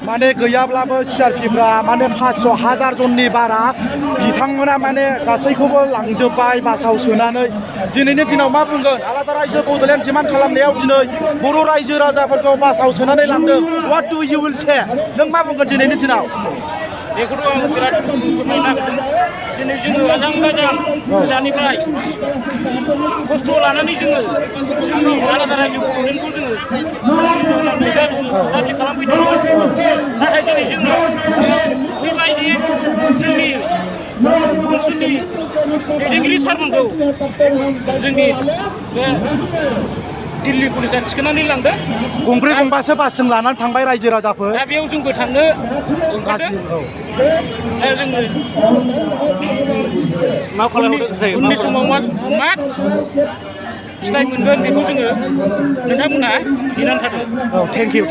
माने गैयाब्लाबो सिआरपिफ्रा माने 500,000 जननि बारा बिथांमोना माने गासैखौबो लांजोब्बाय बासाव सोनानै दिनैनि दिनाव मा बुंगोन आलादा रायजो बड'लेण्ड डिमान्ड खालामनायाव दिनै बर' रायजो राजाफोरखौ बासाव सोनानै लांदों व्हाट डु इउ विल से नों मा बुंगोन दिनैनि दिनाव बेखौथ' आं बिराद फोरमायनो नागिरदों दिनै जोङो गोजाननिफ्राय खस्थ' लानानै जोङो जोंनि आलादा रायजो बड'लेण्डखौ जोङो सोरजिनो होननानै दाबि खालामफैदोंमोन नाथाय दिनै जोंनाव फैबायदि जोंनि ओनसोलनि दैदेनगिरि सारमोनखौ जोंनि बे दिल्ली पुलिसा थिखोनानै लांदों गंब्रै गंबासो बासजों लानानै थांबाय रायजो राजाफोर दा बेयाव जोंबो थांनो ओंखारदों दा जोङो उननि समाव मा फिथाइ मोनगोन बेखौ जोङो नोंथांमोनहा नेनानै थादों औ थेंक इउ